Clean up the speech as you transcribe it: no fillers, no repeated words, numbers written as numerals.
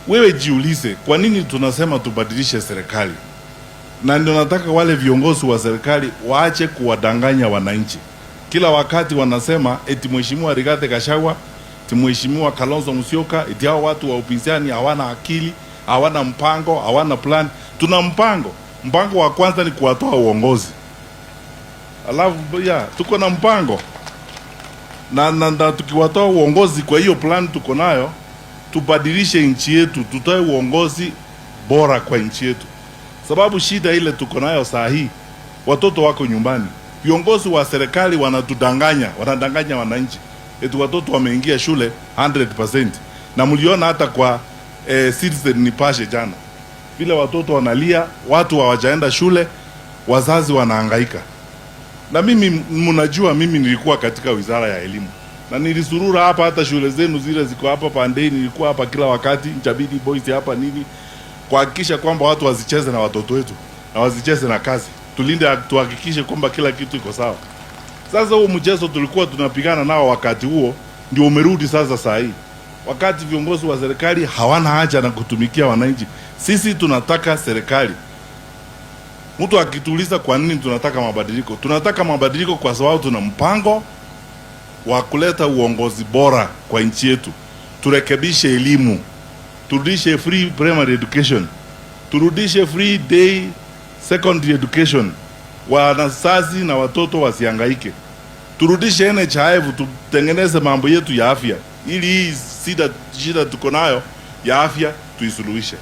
Wewe jiulize, kwa nini tunasema tubadilishe serikali? Na ndio nataka wale viongozi wa serikali waache kuwadanganya wananchi. Kila wakati wanasema eti Mheshimiwa Rigathi Gachagua, eti Mheshimiwa Kalonzo Musyoka, eti hao watu wa upinzani hawana akili, hawana mpango, hawana plan. Tuna mpango. Mpango wa kwanza ni kuwatoa uongozi, alafu ya tuko na mpango na tukiwatoa uongozi kwa hiyo plan tuko nayo, tubadilishe nchi yetu, tutoe uongozi bora kwa nchi yetu, sababu shida ile tuko nayo saa hii, watoto wako nyumbani, viongozi wa serikali wanatudanganya, wanadanganya wananchi eti watoto wameingia shule 100%, na mliona hata kwa Citizen Nipashe jana vile watoto wanalia, watu hawajaenda shule, wazazi wanahangaika. Na mimi mnajua, mimi nilikuwa katika wizara ya elimu na nilisurura hapa, hata shule zenu zile ziko hapa Pandei, nilikuwa hapa kila wakati, Njabidi Boys hapa nini, kuhakikisha kwamba watu wasicheze na watoto wetu na wasicheze na kazi, tulinde, tuhakikishe kwamba kila kitu iko sawa. Sasa huo mchezo tulikuwa tunapigana nao wakati huo ndio umerudi sasa saa hii, wakati viongozi wa serikali hawana haja na kutumikia wananchi. Sisi tunataka serikali. Mtu akituuliza kwa nini tunataka mabadiliko, tunataka mabadiliko kwa sababu tuna mpango wa kuleta uongozi bora kwa nchi yetu. Turekebishe elimu, turudishe free primary education, turudishe free day secondary education, wazazi na watoto wasihangaike. Turudishe NHIF, tutengeneze mambo yetu ya afya, ili hii shida tuko nayo ya afya tuisuluhishe.